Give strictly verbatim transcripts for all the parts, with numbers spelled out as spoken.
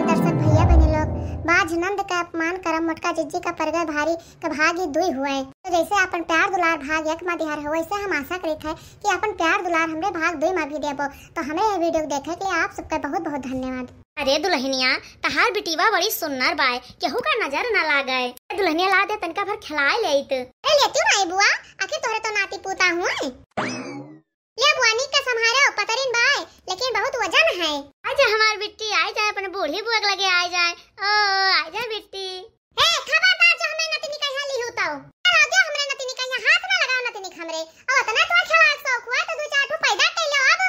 दर्शक भइया बहिनी लोग, बाझ नंद का अपमान करम मोटका जिज्जी का पर गए भारी, का भाग ही दुई हुए। तो जैसे अपन प्यार दुलार भाग एक मा दिहार हो, वैसे हम आशा करित है कि अपन प्यार दुलार हमरे भाग दुई मा भी देबो। तो हमरे ये video देखे के लिए आप सबका बहुत बहुत धन्यवाद। अरे दुल्हनिया, तहार बिटिवा बड़ी सुन्नर बाय, केहू का नजर न लागे। ए दुल्हनिया, ला दे, तनिका भर खिलाए लेइत। अरे लेतियो नाई बुआ, आखिर तोहरे तो नाती पोता हुए। ले बुआ, नीक के संभारे, पतरिन बाय, लेकिन बहुत वजन है। आजा हमार बिट्टी, आई जाए, अपने बूढ़ी बुआ के लगे आई जाए। ओ, आई जाए बिट्टी। ए, खबरदार जो हमरे नतिनी कहिया लिहू तो। चलो जो हमरे नतिनी कहिया हाथ ना लगाओ नतिनी के हमरे। और उतना तो खिलाए शौक हुआ तो दो चार ठो पैदा कर लो अब।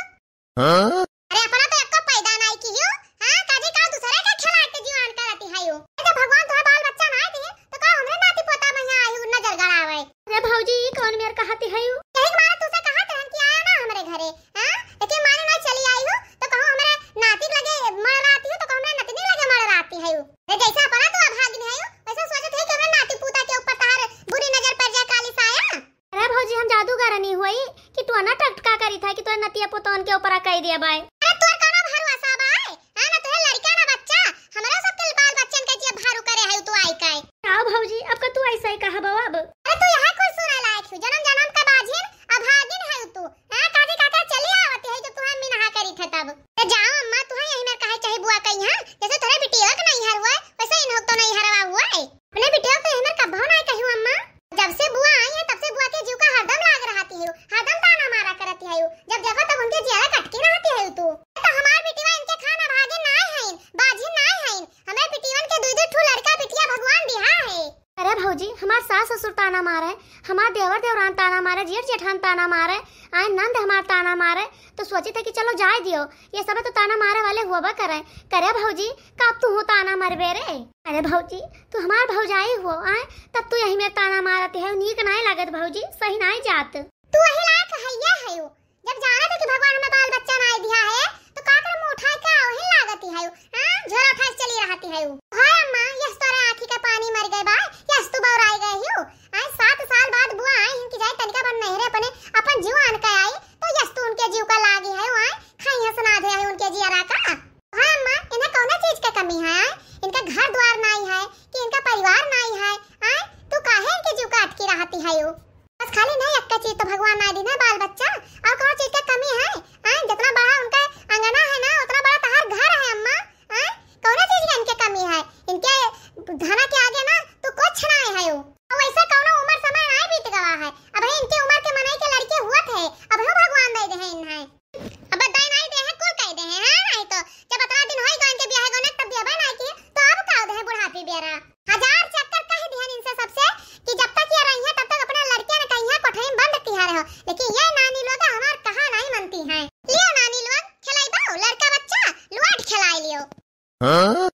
हाँ? अरे अपना तो एको पैदा नाई किहियो। हाँ, काजी का दूसरे के खिला के जीवान करती है यू। ए, जब भगवान तोहरा बाल बच्चा नाई दिए, तो का हमरे नाती पोता मइहाँ आई यू नजर गड़ावे? अरे भौजी, ई कौन मेर कहती है यू? यही के मारे तुसे कहत रहन कि आया ना हमरे घरे, हाँ? लेकिन माने ना चली आई हूँ, तो कहूँ हमरे नाती के लगे मड़राती हूँ, तो कहूँ हमरे नतनी के लगे मड़राती है यू। अरे जैसे अपना तू अभागिन है यू, वैसे सोचत है कि हमरे नाती पोता के ऊपर तहार बुरी नजर पड़ जाए काली साया। अरे भौजी, हम जादूगरनी हुई कि तू ना टकटका करी था कि तोर नतिया पुतौन के ऊपर कह दिया बाय। अरे तोर कौनो भरोसा बाय? हाँ ना, तोहे लड़का ना बच्चा, हमरा सबके बाल बच्चन के जिया भारू करे है तू आई काई। का भौजी, अब का तू ऐसा ही कहबो अब? अरे तू यहाँ कुल सुने लायक हो, जन्म जन्म का बाझिन, अभागिन है तू। हाँ, काजी काका चली आवत है जब तू हम मिनहा करी थे तब। तो जाओ अम्मा, तू यही मेर कहे चाहे बुआ कही, हाँ, जैसे तोरे बिटिया के नहीं हर हुआ है, वैसे इन्हों तो नहीं हरवा हुआ है। अपने बिटिया को यही मेर कब्बो नहीं कही अम्मा। जब से बुआ आई है, तब से बुआ के जीव का हरदम लाग रहती है, हरदम ताना मारा करती है। जब देखो तब उनके जियारा कटके रहती है तू। तो हमार बिटिया इनके खाना भागिन नाय हईन, बाझिन नाय हईन। हमरे बिटियन के दुई दुई ठू लड़का बिटिया भगवान दिहा है। अरे भौजी, हमार सास ससुर ताना मारे, हमार देवर देवरान ताना मारे, जेठ जेठान ताना मारे, आए नंद हमार ताना मारे, तो सोचित है कि चलो जाए दियो, ये सब तो ताना मारे वाले हुआ करे। करे भौजी, का अब तू ताना मरबे रे? अरे भौजी, तू हमार भौजाई हो, आए, तब तू यही मेर ताना मारत है, नीक नाय लागत भौजी, सही नाय जात। तू वही लायक है, ये है यू। जब जाना था कि भगवान हमें बाल बच्चा नाय दिया है, तो का कर मुंह उठाए का वही लागत है यू। हाँ, झोरा उठाए चली रहती है यू। हाय अम्मा, यस तोरे आँखी का पानी मर गए बा, यस तू बौराई गए हो। आए सात साल बाद बुआ आई इनकी जाए तनिका बन नहीं रे अपने, अपन जीव आन के आई, तो यस तू उनके जीव का लागी है, आए खाई है सुना दे है उनके जियरा का। हाँ अम्मा, इन्हें कौनो चीज का कमी है, आए? इनका घर द्वार नाई है कि इनका परिवार नाई है, आए? तू काहे इनके जीव का अटकी रहती है यू? बस खाली नहीं अक्का चीज तो भगवान नाई दीन है बाल बच्चा, और कौनो चीज का कमी है, आए? जितना बड़ा उनका अंगना है ना, उतना बड़ा तहार घर है अम्मा, आए? कौनो चीज का इनके कमी है, इनके धना के आगे ना तू कुछ नाई है यू। और वैसे कौनो उम्र समय नाई बीत गवा है, अब इनके उम्र के मनई के लड़के हुआ थे, अब हम भगवान दे दे हैं इन्हें। अब बताए नाई दे है, कुल कह दे है, हाँ? नहीं तो जब अतना दिन होई गवन के बियाह गवन तब बियाह ना की, तो अब का दे है बुढ़ापी बेरा? हजार चक्कर कह दिहन इनसे सबसे कि जब तक ये रही है तब तक अपने लड़के न कहीं कोठरी में बंद किया रहो, लेकिन ये नानी लोग हमार कहा नहीं मनती हैं। लियो नानी लोग, खिलाई दो लड़का बच्चा, लुआट खिलाई लियो। हाँ?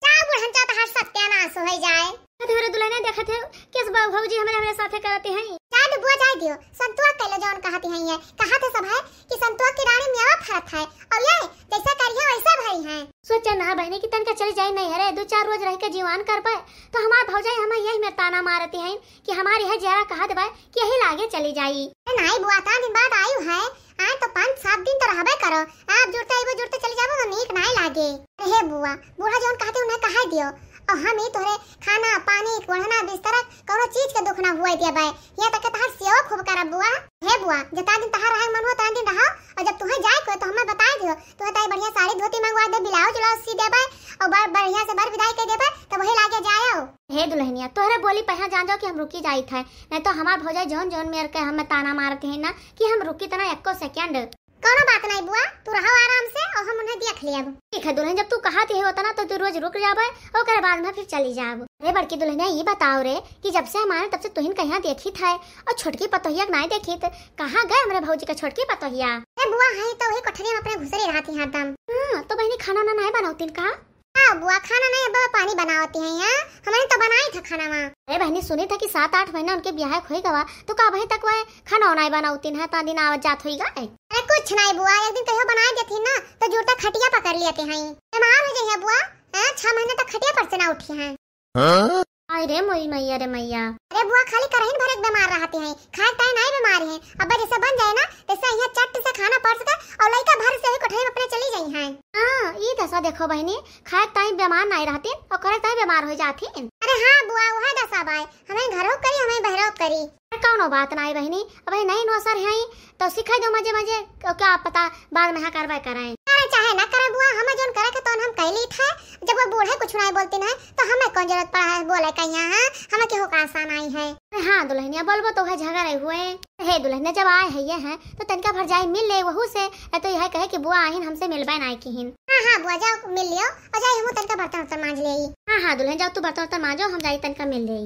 जा बुढ़न जा, तहार सत्यानाश हो जाए। अरे दुल्हनिया देखत है, केस बा भौजी हमरे, हमरे साथे करते हैं। जाए दे बुआ, जाए दियो, संतुआ कैले जौन कहती हैं ये। कहा थे सब है कि संतुआ की रानी मेवा फरत है, और ये जैसा करिए वैसा भरी है। सोचे ना बहनी कि तनका चली जाई नहीं हरे, दो चार रोज रह के जीवान कर पाए, तो हमार भौजाई हमें यही में ताना मारती हैं कि हमारी है जरा कहा देबा कि यही लागे चली जाई। ए नाई बुआ, इतना दिन बाद आयु है, आए तो पाँच सात दिन तो रहबे करो। आप जुड़ते आइबो, जुड़ते चली जाबो तो नीक नाई लागे। अरे हे बुआ, बूढ़ा जौन कहते उन्हें कहा दियो, और हम ही तोहरे खाना, पानी, ओढ़ना, बिस्तरा, कौनो चीज के दुख ना हुआ दिया बाय। यहाँ तक के तहार सेवा खूब करब बुआ। हे बुआ, जितना दिन तहार रहे मन हो, उतना दिन रहो, और जब तुहे जाए को तो हमें बताए दियो। तुहे ताई बढ़िया साड़ी धोती मंगवा दे, ब्लाउज उलाउज सी देबे, और बर-, बढ़िया से बर विदाई कर देबे, तो वही लागे जायो। हे दुल्हनिया, तोहरे बोली पहिया जान जाओ कि हम रुकी जाइत है, नहीं तो हमार भौजाई जौन जौन मेर के हमें ताना मारत है ना कि हम रुकी तना एको सेकंड। कौनो बात नहीं बुआ, तू रहो आराम से और हम उन्हें देख लेब। ठीक है दुल्हन, जब तू कहा थी उतना तो तू रोज रुक जाबे और ओकरे बाद में फिर चली जाब। अरे बड़की दुल्हनिया, ये बताओ रे कि जब से हम आए तब से तुहिन कहीं देखी था और छोटकी पतोहिया के नहीं देखी, तो कहाँ गए हमरे भौजी का छोटकी पतोहिया? अरे बुआ, है तो वही कोठरी में अपने घुसरी रहती हरदम। हाँ, तो बहनी खाना ना नहीं बनावतीन का? हाँ बुआ, खाना नहीं, अब पानी बनावती है यहाँ। हमने तो बनाई था खाना वहाँ। अरे बहनी, सुनी था कि सात आठ महीना उनके ब्याह होई गवा, तो का अभी तक वह खाना नहीं बनावतीन है, ता दिन आवत जात होई गए? अरे कुछ नहीं बुआ, एक दिन कहियो बनाए देती ना, तो जुड़ता खटिया पकड़ लेते हैं। बीमार हो जाइए बुआ, हाँ, छह महीने तक खटिया पर से ना उठी हैं। हाँ? आ, अरे मोरी मैया रे मैया। अरे बुआ, खाली करहिन भर एक बीमार रहती हैं, खाए ताई नाई बीमार हैं। अब जैसे बन जाए ना, तैसे यहाँ चट से खाना परस के और लइका भर से ही कोठरी में अपने चली जाई हैं। हाँ, ई दशा देखो बहिनी, खाए ताई बीमार नाई रहती और करे ताई बीमार हो जाती। अरे हाँ बुआ, वह दशा बाय, हमें घरो करी, हमें बहरो करी। अरे कौनो बात नाई बहिनी, अब नई नौसर हैं, तो सिखाई दो मजे मजे, क्या पता बाद में हाँ कार्रवाई कराएं। अरे चाहे ना करे बुआ, हमें जोन करे के तोन हम कह ली थे। जब वो बूढ़े कुछ नाई बोलती ना, तो हमें कौन जरूरत पड़ा है बोले का यहाँ, हाँ? हमें केहू का आसान आई है। अरे हाँ दुल्हनिया, बोलबो तो है झगड़े हुए। हे दुल्हनिया, जब आए है ये हैं, तो तनिका भर जाए मिल ले वहू से, या तो यह कहे कि बुआ आहिन हमसे मिलबे नाई किहिन। हाँ हाँ बुआ, जाओ मिल लियो और जाए हम तनिका बर्तन उर्तन मांज ले। हाँ हाँ दुल्हन, जाओ तू बर्तन उर्तन मांजो, हम जाई तनिका मिल ले।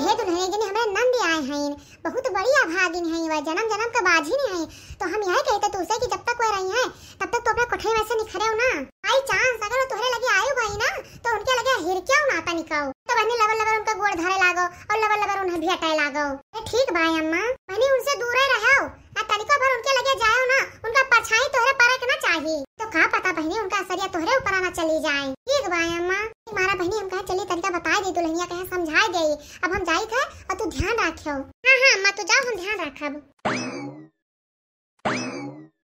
हे दुल्हनिया, जनी हमरे नंद आए हैं, बहुत बढ़िया भागिन है, वह जन्म जन्म का बाझिन है। तो हम यह कहते तुझसे कि जब तक वह रही है, तब तक तो अपने कोठरी में से निखरे हो ना। By chance अगर वो तोहरे लगे आए हुए ना, तो उनके लगे हिरकियाओ ना तनिकाओ। तो बहनी लबर लबर उनका गोड़ धरे लागो और लबर लबर उन्हें भेटे लागो। अरे ठीक बाय अम्मा, बहनी उनसे दूरे रहो, आ तनिको भर उनके लगे जाओ ना, उनका परछाई तोहरे परे के ना चाही। तो का पता बहनी उनका असरिया तोहरे ऊपर आना चली जाए। ठीक बाय अम्मा। मारा बहनी, हम कहे चली तनिका बताए दे दुल्हनिया, कहे समझाए दे। अब हम जाई थे और तू ध्यान रखियो। हाँ हाँ अम्मा, तू जाओ, हम ध्यान रखब।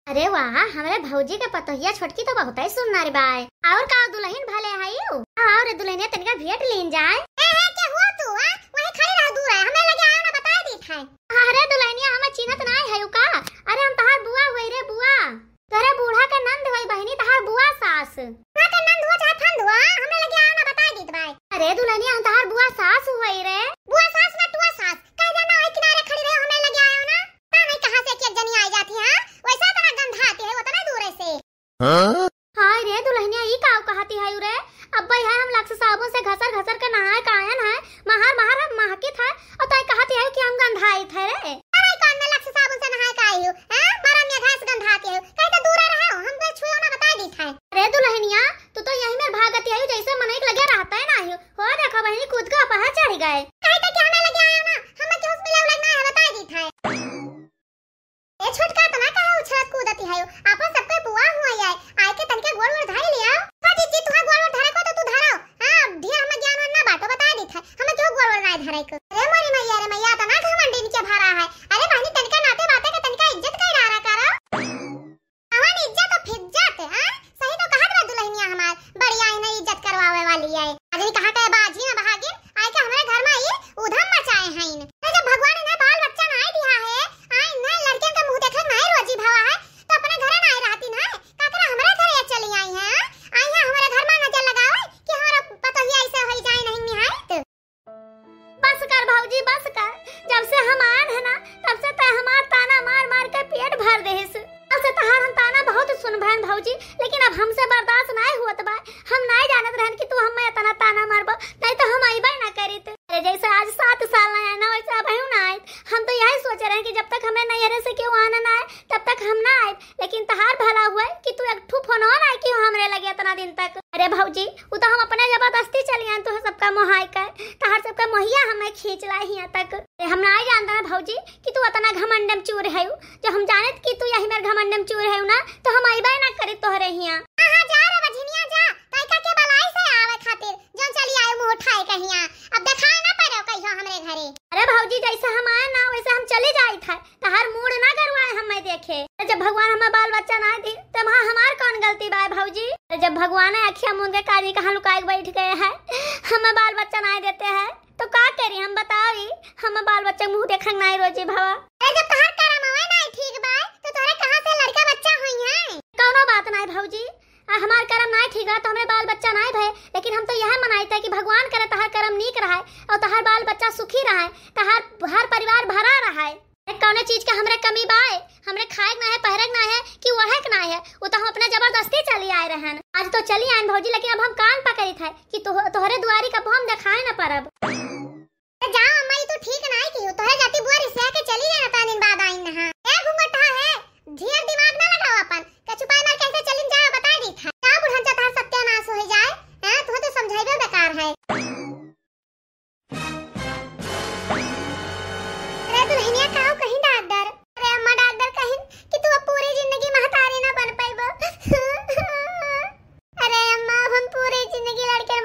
अरे वाह, हमरे भौजी के पतोहिया छोटकी तो बहुत ही सुंदर बाय। और का दुल्हन भले है यू? हाँ, और दुल्हनिया तनिका भेंट लीन जाए। ए, ए, के हुआ तू, आ? वही खड़ी रह, दूर है, हमें लगे आयो ना, बताए दी थे। अरे दुल्हनिया, हमें चिन्हत नाई है यू का? अरे हम तहार बुआ हुई रे बुआ। तोहरे बूढ़ा के नंद होई बहिनी, तहार बुआ सास। बुआ के नंद हो चाहे फंद हो, हाँ? हमरे लगे आयो ना, बताए दीत बाय। अरे दुल्हनिया, हम तहार बुआ सास होई रे। बुआ सास ना टुआ सास, कह दे ना, वही किनारे खड़ी रहे, हमरे लगे आयो ना। पता नहीं कहाँ से एक एक जनी आई जाती है, हाँ? वैसे इतना गंधा आती है, उतना दूर से। हाँ? हाय रे दुल्हनिया, ई का कहती है रे? अब भाई है, हम लक्स साबुन से घसर घसर के नहाए के आयन है, महार महार हम महकित है, और तय कहती है कि हम गंधाइत है रे। अरे कौन में लक्स साबुन से नहाए के आई हो, हैं? मरा में घास गंधाती हो, कहीं तो दूर रहो, हम तो छुए ना बताए दी थे। अरे दुल्हनिया, तू तो यही मेर भागती है, जैसे मनई के लगे रहता है ना हो। हो देखो बहिनी, कूद के अपहा चढ़ गए। कहीं तो क्या हमें लगे आयो ना, हम के हॉस्पिटल लग ना है, बताए दी थे। ए छोटका, तना काहे उछलत कूदत है? आपन सबके बुआ हुआ है, आए के तनके गोड़ वोड़ धरे लिया। का जीजी, तुहार गोड़ वोड़ धरे को तो तू धरो। हाँ, ढेर हमें ज्ञान वान ना बाटो, बता देत है। हमें क्यों गोड़ वोड़ ना धरे को? अरे मोरी मैया रे मैया, तना घमंडिन के भरा है। अरे बहनी, तनका नाते बाते के तनका इज्जत का इरादा करो। कवन इज्जत और फिज्जत, हाँ? सही तो कहत बा दुल्हनिया हमार, बड़ी आई ना इज्जत करवावे वाली है। अरे कहाँ के बाजी ना बहागिन, आए के हमरे घर में ई उधम मचाए हैं। अरे जब भगवान इन्हें बाल बच्चा ना दिया है, आई ना लड़कियन का मुंह देखे ना रोजी भवा है, तो अपने घरे ना आई रहती ना, काकरा हमरे घरे चली आई हैं, हाँ? आई हैं हमरे घर में नजर लगावे कि हमारा पतोहिया ऐसे होई जाए नहीं निहायत। बस कर भौजी, बस कर। जब से हम आयन है ना, तब से तै हमार ताना मार मार के पेट भर देहिस। तब से तहार हम ताना बहुत सुन भैन भौजी, लेकिन अब हमसे बर्दाश्त नाय होत बा। हम नाय जानत रहन कि तू हमें इतना ताना मारबो, नहीं तो हम अइबे ना करित। अरे जैसे आज सात साल ना आए ना, वैसे अब ना आए। हम तो यही सोचे रहे कि जब तक हमें नैहरे से केहू आना ना आए, तब तक हम ना आए। लेकिन तहार भला हुआ कि तू एक ठू फोनवा ना कियो हमरे लगे इतना दिन तक। अरे भौजी, उ तो हम अपने जबरदस्ती चली आन, तोहर सबका मोहाई के, तहार सबका मोहिया हमें खींच लाई हियां तक। अरे हम ना जानत रहे भौजी कि तू इतना घमंड में चूर है, जो हम जानत कि तू यही मेर घमंड में चूर है ना, तो हम अइबे ना करी तोहरे हियां। हाँ, हाँ, जा रे बझिनिया जा, तैका के बलाई से आवे खातिर, जो चली आए मुंह उठाए के हियां। अब देखाए ना पड़ो कहियो हमरे घरे। अरे भौजी, जैसे हम आए ना, वैसे हम चली जाई था। तहार मूड ना गरवाए हमें देखे। जब भगवान हमें बाल बच्चा ना दी, तब हाँ हमार कौन गलती बा भौजी? जब भगवान है अखिया मूंद के काजनी कहाँ लुकाए के बैठ गए हैं, हमें बाल बच्चा ना देते हैं, तो का करी हम बताओ ई? हमें बाल बच्चा मुंह देखंग ना रोजी भवा। अरे जब तहार करम हवे ना ठीक बा, तो तोहरे कहाँ से लड़का बच्चा होई हैं? कौनो बात ना भौजी, आ हमार करम ना ठीक रहा तो हमरे बाल बच्चा ना भए, लेकिन हम तो यह मनाइत है कि भगवान करे तहार करम नीक रहे और तहार बाल बच्चा सुखी रहे, तहार हर परिवार भरा रहे। अरे कौने चीज के हमरे कमी बाय? हमरे खाए के ना है, पहरे के ना है कि ओढ़े के ना है, वो तो हम अपना जबरदस्ती चली आए रहन। आज तो चली आयन भौजी, लेकिन अब हम कान पकड़ित है कि तोह-, तोहरे दुआरी कब हम देखाए न परब। तो जाओ अम्मा, ये तो ठीक ना है कि तोहरे जाती बुआ रिसिया के चली जाए, इतना दिन बाद आई नहा। ए घुंघटा है, ढेर दिमाग ना लगाओ अपन, के छुपाए मार कैसे चलिन जाओ, बता दी था। का बुढ़न चतहर सत्यानाश हो जाए, हैं? तुम्हें तो समझाइबे बेकार है। अरे दुल्हनिया, काऊ कहीं डॉक्टर? अरे अम्मा, डॉक्टर कहीं कि तू अब पूरी जिंदगी महतारी ना बन पाइबो। अरे अम्मा, अब हम पूरी जिंदगी लड़के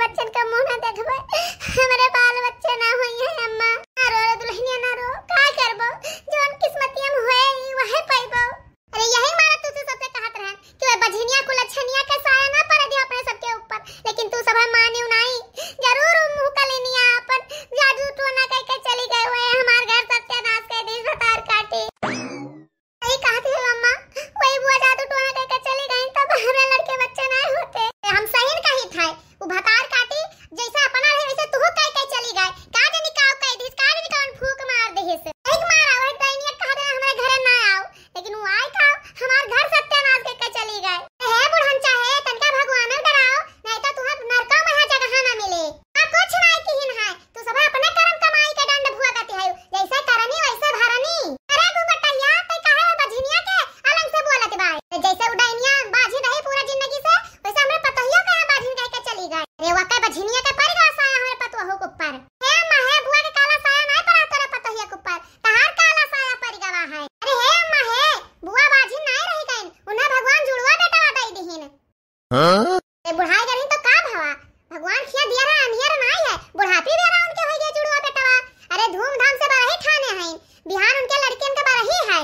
ए, बुढ़ाई गरीन तो का भवा, भगवान खिया दिया रहा, अनियर नाई है, बुढ़ापी भी रहा उनके होई गया जुड़वा बेटवा। अरे धूमधाम से बरही ठाने हैं, बिहान उनके लड़कियन के बरही है।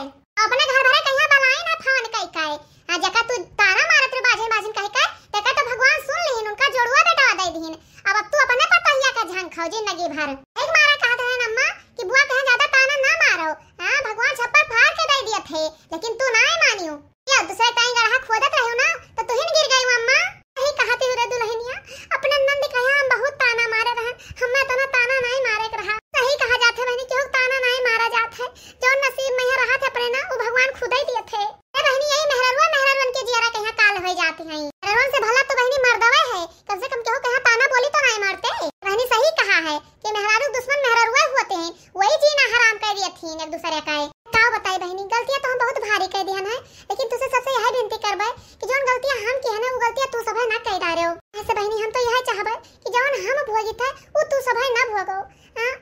अपने घर भरे कहिया बलाई ना फोन कई कई। हाँ, जका तू ताना मारत रे बाझिन बाझिन कही कई, तेका तो भगवान सुन लिहिन, उनका जोड़ुआ बेटवा दे दिहिन। अब, अब तू अपने पतोहिया का झंग खाओ जिंदगी भर। एक मारा कहत रहे अम्मा कि बुआ कहे ज्यादा ताना ना मारो। हाँ, भगवान छप्पर फाड़ के दे दिया थे, लेकिन तू ना मानियो। ये दूसरे टाइम गढ़ा खोदत रहे ना, तो तुहिन गिर गई अम्मा। सही कहा थी रे दुल्हनिया, अपने नंद कहे हम बहुत ताना मारे रहन, हमें इतना ताना नहीं मारे के रहा। सही कहा जात है बहनी, केहू ताना नहीं मारा जात है, जौन नसीब में है रहा थे अपने ना, वो भगवान खुद ही दिए थे। ए बहनी, यही मेहररुआ मेहररुअन के जियरा कहिया काल होई जाती हैं। मेहररुअन से भला तो बहनी मर्दवे है, कम से कम केहू कहिया ताना बोली तो नहीं मारते। बहनी सही कहा है कि मेहरारू दुश्मन मेहररुए होते हैं, वही जीना हराम कर दिए थी एक दूसरे का। का बताई बहनी, गलतियां तो हम बहुत भारी कर दिहन है, लेकिन तुझसे सबसे यही विनती करबे कि जौन गलतियां हम किए ना, वो गलतियां तू सभे ना कर डारे हो। ऐसे बहनी, हम तो यह चाहबे कि जौन हम भोगित है, वो तू सभे ना भोगो। हाँ,